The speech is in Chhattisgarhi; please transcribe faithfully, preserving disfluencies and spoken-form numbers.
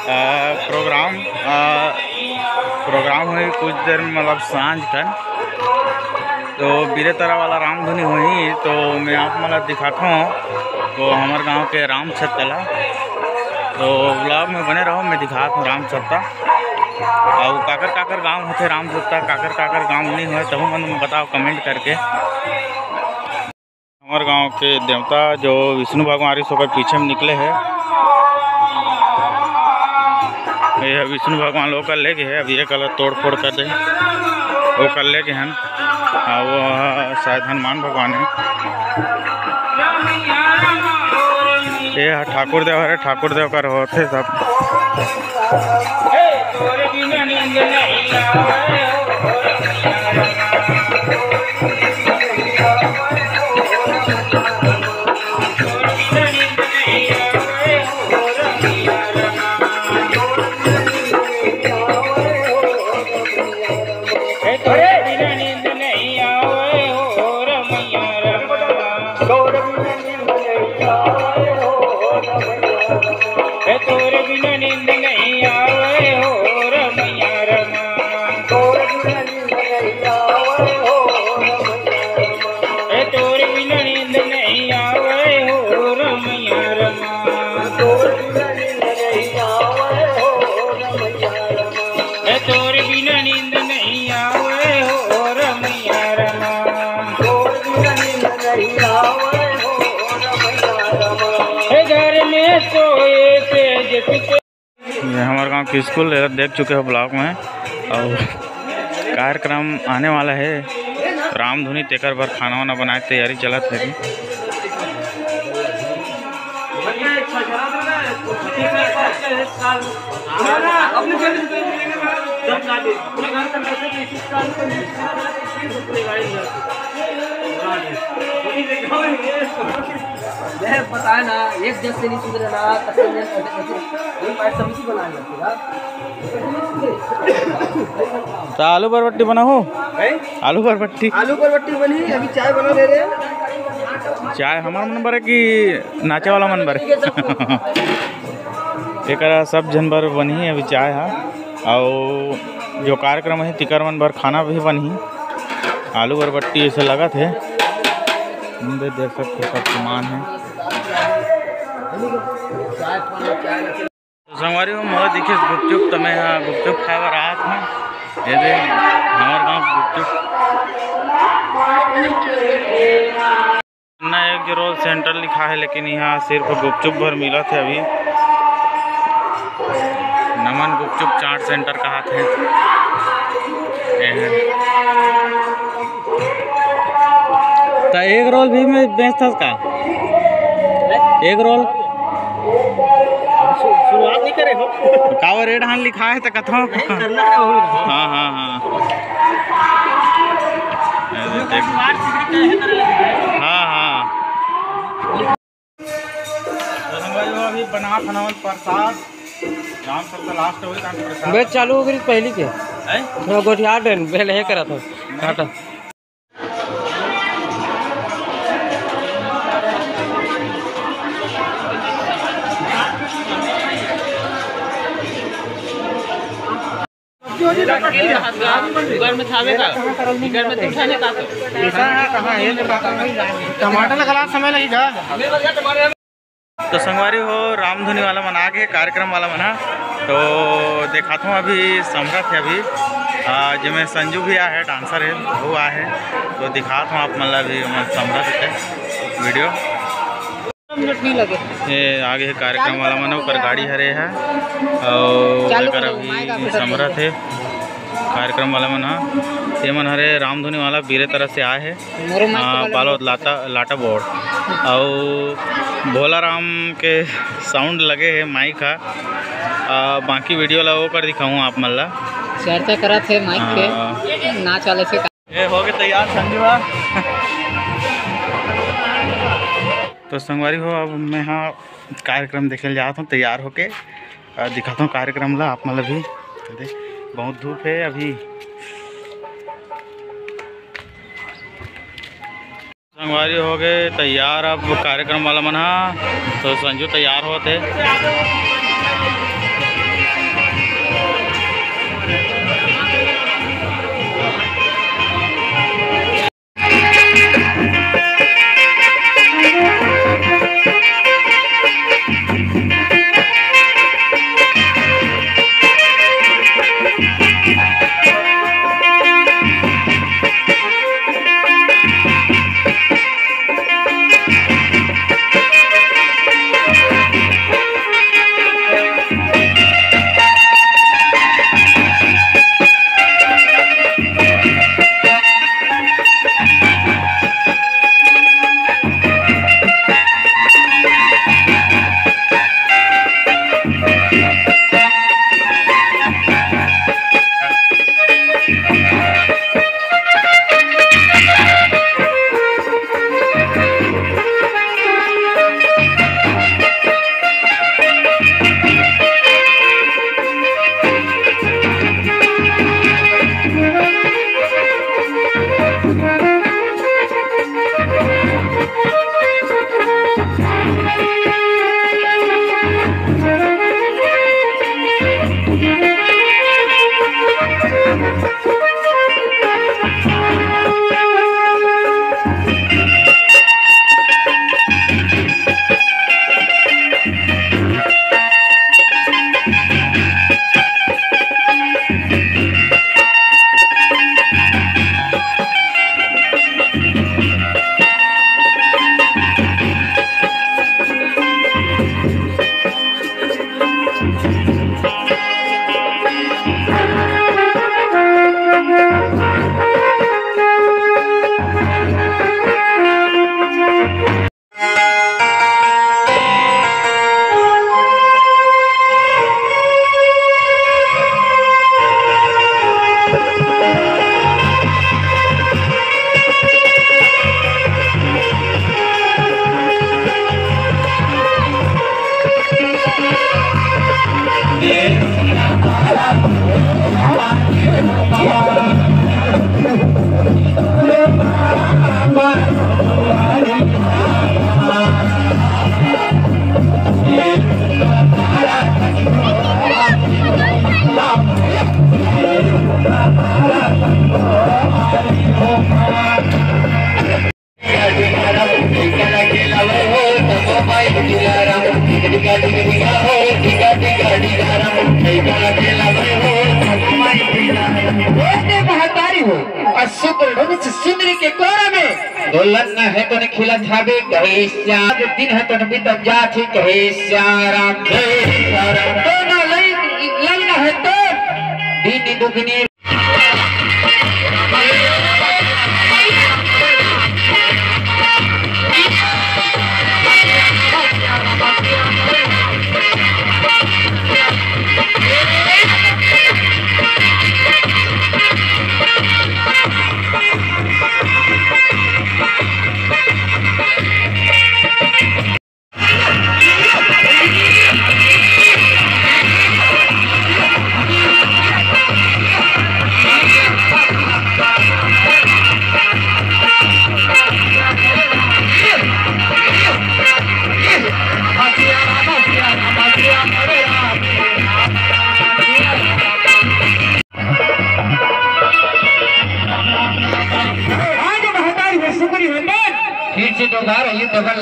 अ, प्रोग्राम, अ, प्रोग्राम होही कुछ देर में, मतलब सांझ कन। तो बीरे तरा वाला रामधुनी होही, तो मैं आप मन ला दिखात हूँ, तो हमर गांव के राम छत्ता ला। तो vlog में बने रहो, मैं दिखात हूँ राम छत्ता। अउ काकर काकर गांव होथे राम छत्ता, काकर काकर गांव नहीं होय, तहू मन बताओ comment करके। हमर गांव के देवता जो विष्णु भगवान रहिस, ओकर पीछे में निकले हे। ये विष्णु भगवान ओकर ले गे हे, अब ये कला तोड़ फोड़ कर दे, ओकर ले गे हन। हाँ, वो शायद हनुमान भगवान हे। ये ह ठाकुर देव हरे, ठाकुर देव कर होथे सब। ये हमर गांव के स्कूल, एला देख चुके हो vlog में। अउ कार्यक्रम आने वाला हे रामधुनी, तेकर बर खाना वाना बनाए के तैयारी चलत हे अभी। मैं बताए ना, एक जस से नहीं सुधरे ना, तब से मैं कैसे, कैसे, वही पार्ट सब्जी बना लेते यार। तो आलू बरबट्टी बनाहू? हैं? आलू बरबट्टी। आलू बरबट्टी बनी, अभी चाय बना दे रहे हैं। चाय हमार मन बर है कि नाचे वाला मन बर? ये सब एकरा सब झन बर बनही अभी चाय हा। अउ जो कार्यक्रम हे, तिकर मन बर खाना भी बनही। आलू बरबट्टी ऐसे लगत हे। देख सकते सब सामान हे। तो संगवारी हो, मोला दिखे गुपचुप, तो मैं हा गुपचुप खाए बर आत हूँ। ये दे, हमार गाँव गुपचुप। ना एग रोल सेंटर लिखा है, लेकिन यहाँ सिर्फ गुपचुप भर मिलत है अभी। नमन गुपचुप चाट सेंटर कहाथे। ये है। त एग रोल भी में बेचथस का? Egg roll? शु-, शुरुआत नहीं करे हो। का वो रेड हान लिखा है तो कथो? नहीं, करना है वो। हाँ, हाँ, हाँ। अरे देख। हाँ, हाँ। तो संगवारी हो, अभी बना खाना प्रसाद, राम सबका लास्ट हो गया प्रसाद। बेच चालू हो गई पहली के। हैं? वो गोठिया डेन, पहले हे करा था। काटा। घर में खावे का, घर में तो उठाने का तो। टमाटर लगा समय लगेगा। तो संगवारी हो, रामधुनी वाला मन आ गे, कार्यक्रम वाला मन हा। तो देखात हूँ, अभी समरत हे अभी, आ, जेमे संजू भी आ है, डांसर है, वो आ है। तो दिखात हूँ आप मन ला अभी, मन समरत हे वीडियो। मिनट नहीं लगे। ये आगे हे कार्यक्रम वाला मन, ओकर गाड़ी हरे है, और चालू एकर करो, अभी माइक आप समरत हे कार्यक्रम वाला मन हा। ये मन हरे रामधुनी वाला बीरे तरफ से आए है। मोरो माइक हाँ, वाला बालोद लाटा, लाटा बोर्ड। अउ भोला राम के साउंड लगे हे माइक हा। आ, बाकी वीडियो ला वो कर दिखाऊँ आप मन ला। चर्चा करत हे माइक के, हाँ। नाच वाले से। ये हो गए तैयार संजू हा। तो संगवारी हो, अब मैं हा कार्यक्रम देखे जात हूँ तैयार होके। आ, दिखाता हूँ कार्यक्रम ला आप मन ला भी। देख, बहुत धूप है अभी। संगवारी हो गए तैयार अब कार्यक्रम वाला मन हा, तो संजू तैयार होत हे। महतारी हो, अउ सुंदर ढंग से सुंदरी के कोरा में। दो ललना हे तो ने खिलत हाबे, कहे श्याम। दिन हे तो ने बीतत जात हे, कहे श्याम राम। जय श्याम राम। दोनों लल-, ललना हे तो दिन दुगनी। आज महतारी हो सुकरी हो बन। फिर से दोबारा ये डबल।